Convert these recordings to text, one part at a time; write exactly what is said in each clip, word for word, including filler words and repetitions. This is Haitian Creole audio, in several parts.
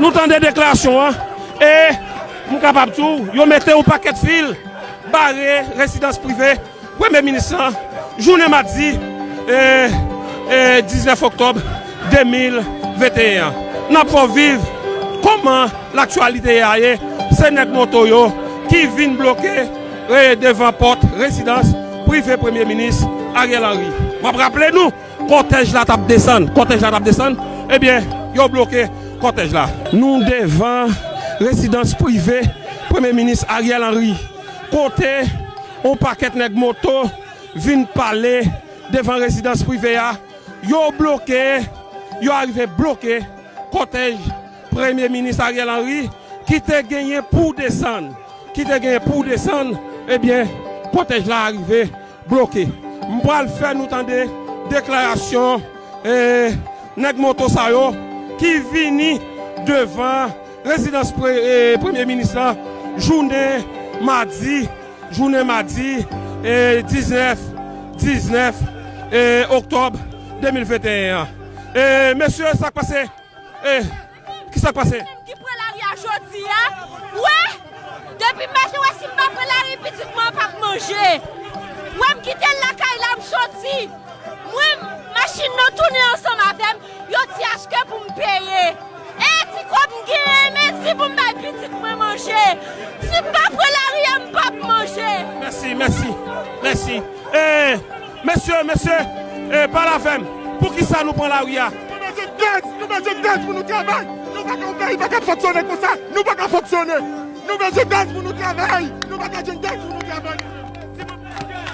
Nou tande deklarasyon an, e m kapab di w, yo mete yon pakèt fil bare rezidans prive Premye Minis lan jounen madi, e, e, diznèf oktòb de mil venteyen an. N ap fè w viv kòman laktyalite a ye, se nèg moto yo ki vin bloke, e, devan pòt rezidans prive Premye Minis Ariel Henry. M ap raple nou, kòtèj la t ap desann, kòtèj la t ap desann, ebyen, yo bloke kòtèj la. Nou devan rezidans prive Premye Minis Ariel Henry, kote yon pakèt nèg moto vin pale devan rezidans prive a. Yo bloke, yo arive bloke kòtèj Premye Minis Ariel Henry ki te genyen pou desann, ki te genyen pou desann, ebyen, kòtèj la arive bloke. M pral fè nou tande deklarasyon, e, nèg moto sa yo ki vini devan rezidans pre-, e, Premye Minis lan jounen madi, jounen madi, e, diznèf, diznèf, e, oktòb de mil venteyen an. E, mesye, sa k pase? E, kisa k pase? Ki pran lari a jodi a? Wè! Depi maten, wè, si m pa pran lari, pitit mwen p ap manje. Wè, m kite l lakay la, m soti. Mwen, machin nan tounen ansanm avè m. Yo di achte pou m peye. E ti kòb m genyen, men si pou m bay pitit mwen manje. Si m pa pran lari a, m p ap manje. Mèsi, mèsi, mèsi. E, mesye, mesye, e, pale avè m. Poukisa nou pran lari a? Nou bezwen gaz, nou bezwen gaz pou nou travay. Nou pa ka, yon peyi pa ka fonksyone konsa. Nou pa ka fonksyone. Nou bezwen gaz pou nou travay. Nou pa ka jwenn gaz pou nou travay.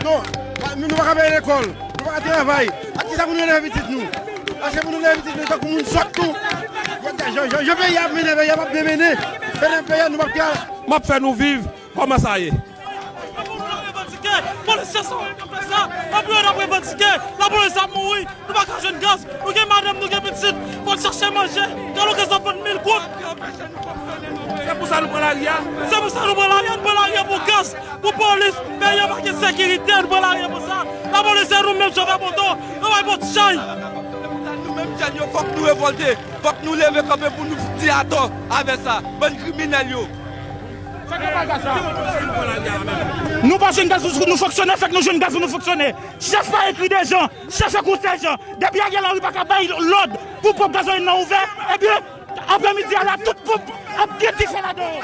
Non, pa- nou pa ka peye lekòl. Nou pa ka travay. Ak kisa pou nou eleve pitit nou? Achte pou nou eleve pitit nou tankou moun sòt nou. Jan, jan, jan peyi a ap mennen, peyi a p ap byen mennen. Mennen peyi a, nou p ap ka. M ap fè nou viv kòman sa ye. Polisye sa w ap fè sa, anpil yo ap revandike, lapolis ap mouri, nou pa ka jwenn gaz, nou gen madanm, nou gen pitit, fò n chache manje, galon gaz ap vann mil goud. Se pou sa nou pran lari a? Se pou sa nou pran lari a, nou pran lari a pou gaz, pou polis, peyi a pa gen sekirite, nou pran lari a pou sa. Lapolis se nou menm chofè moto, nou bay bòt chay. Nou menm jèn yo, fòk nou revòlte, fòk nou leve kanpe pou nou di atò avè sa, bann kriminèl yo. Nou pa jwenn gaz pou nou fonksyone, fèk nou jwenn gaz pou nou fonksyone. Chèf pa ekri de jan, chèf se konsèy jan. Depi Ariel Henry pa ka bay lòd pou ponp gazolin nan ouvè, ebyen, aprèmidi a la, tout ponp ap gen dife ladan yo.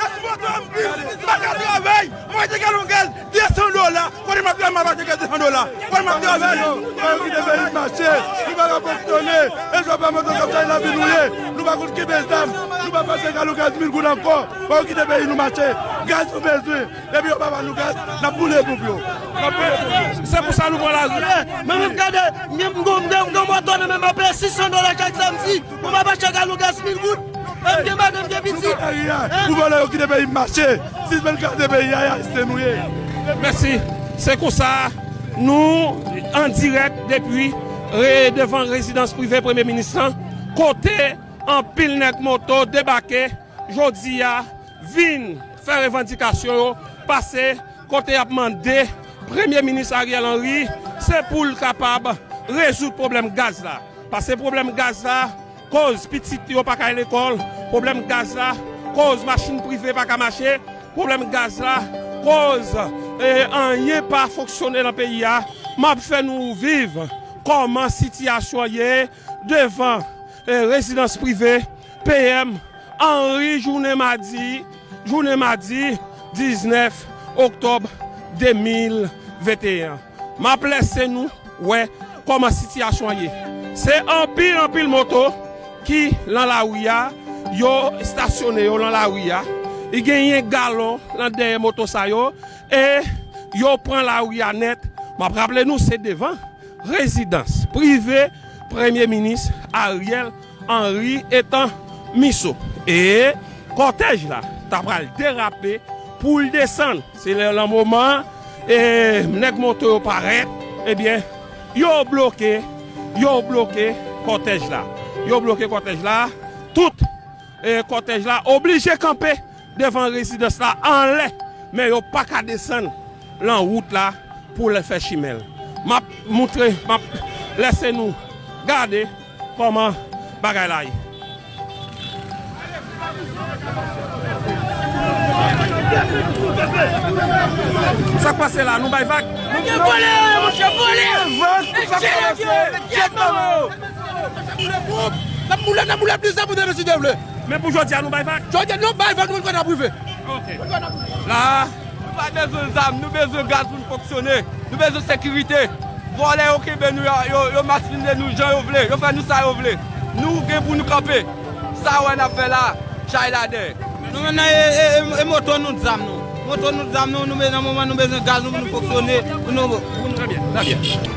M pa ka travay, mwen te gen yon gaz de san dola, kote m ap travay, m ap achte gaz de san dola. Kote m ap travay, yo, yo kite peyi m mache, nou pa ka fonksyone, e jwa pa moto k ap chay lavi nou ye, nou pa konn kenbe zam, nou pa pase galon gaz mil goud ankò. Fò yo kite peyi nou mache. Gaz nou bezwen. Depi yo pa ba nou gaz, n ap boule ponp yo. N ap boule ponp yo. Se pou sa nou pran lari. Mwen menm gade, m gen, m gen, m gen, m gen moto nan men m ap peye sis san dola chak samdi. Pou m ap achte galon gaz mil goud. E m gen madanm, m gen pitit. Pou vòlè yo kite peyi m mache. Sispann kraze peyi a, e Ayisyen nou ye. Mèsi. Se konsa, nou an dirèk depi re-, devan rezidans prive Premye Minis lan, kote anpil nèg moto debake jodi a, vin fè revandikasyon yo, pase kote y ap mande Premye Minis Ariel Henry, se pou l kapab rezoud pwoblèm gaz la. Pase pwoblèm gaz la koz pitit yo pa ka al lekòl, pwoblèm gaz la koz machin prive pa ka mache, pwoblèm gaz la koz, e, anyen pa fonksyone nan peyi a. M ap fè nou viv kòman sitiyasyon an ye devan, e, rezidans prive P M Henry jounen madi, jounen madi diznèf oktòb de mil venteyen an. M ap lèse nou wè kòman sitiyasyon an ye. Se anpil, anpil moto ki lan lari a, yo estasyone yo lan lari a. Li genyen galon lan dèyè moto sa yo, e yo pran lari a nèt. M ap raple nou, se devan rezidans prive Premye Minis Ariel Henry etan miso. E kòtèj la ta pral derape pou l desann. Se lè lan moman, e, nèg moto yo parèt, ebyen, yo bloke, yo bloke kòtèj la. Yo bloke kòtèj la, tout, e, kòtèj la oblije kanpe devan rezidans la anlè, men yo pa ka desann lan wout la pou l fè chimen l. M ap moutre, m ap lèse nou gade kòman Bagay la ye. Sa k pase la? Nou bay vag? Monchè, vòlè yo, monchè, vòlè yo! N ap boule, n ap boule plis sa pou demen si Dye vle. Men pou jodi a, nou bay vag? Jodi a, nou bay vag, nou konn kote n ap rive. Ok. La. Nou pa bezwen zam, nou bezwen gaz pou n fonksyone. Nou bezwen sekirite. Vòlè yo kenbe nou, yo, yo, yo maspinen nou jan yo vle, yo fè nou sa yo vle. Nou gen pou nou kanpe. Sa w wè n ap fè la, chay la dèyè. Nou menm nan e, e, e, e moto nou t zam nou. Moto nou t zam nou, nou be-, nan moman nou bezwen gaz nou pou nou fonksyone, pou nou, pou nou. Trè byen, trè byen.